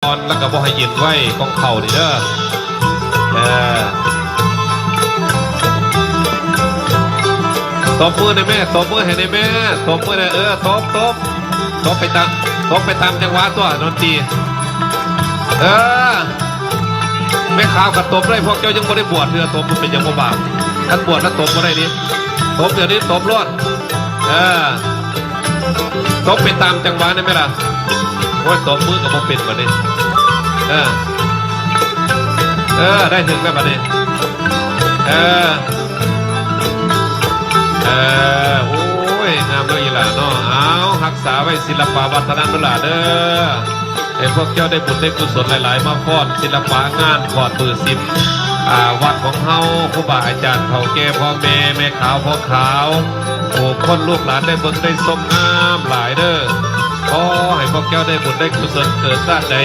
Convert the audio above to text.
ອນ ແລ້ວກໍບໍ່ໃຫ້ເຢັນໄວ ຂອງເຂົານີ້ເດີ. ເອີ ຕົບມືແດ່ແມ່ ຕົບມືໃຫ້ແດ່ແມ່ ຕົບມືແດ່. ເອີ ຕົບ ຕົບ ຕົບໄປຕາມ ຕົບໄປຕາມຈັງຫວະຕົວະ ດົນຕີ. ເອີ ແມ່ຂາວກໍຕົບໄດ້ ພວກເຈົ້າຍັງບໍ່ໄດ້ບວດເທື່ອ ຕົບມັນເປັນຫຍັງບໍ່ບາບ? ຄັນບວດແລ້ວຕົບບໍ່ໄດ້ເດ ຕົບດຽວນີ້ ຕົບໂລດ. ເອີ ຕົບໄປຕາມຈັງຫວະໄດ້ໄໝລະ? ໂອ້ຍ ຕົບມືກໍບໍ່ເປັນບາດນີ້. ເອີ ເອີ ໄດ້ຖືກແລ້ວບາດນີ້. ເອີ ເອີ ໂອ້ຍ ງາມເນາະອີ່ຫຼ້າເນາະ. ເອົາ ຮັກສາໄວ້ສິລະປະວັດທະນະເດີຫຼ້າເດີ. ໃຫ້ພວກເຈົ້າໄດ້ບຸນໄດ້ກຸສົນຫຼາຍໆ ມາຟ້ອນສິລະປະງານຂອດມືສິບ ອາ ວັດຂອງເຮົາ, ຄູບາອາຈານເຖົ້າແກ່ພໍ່ແມ່, ແມ່ຂາວພໍ່ຂາວ, ຜູ້ຄົນລູກຫຼານໄດ້ເບິ່ງໄດ້ຊົມງາມຫຼາຍເດີ. ຂໍໃຫ້ພວກເຈົ້າໄດ້ບຸນໄດ້ກຸສົນເກີດຊາດໃດ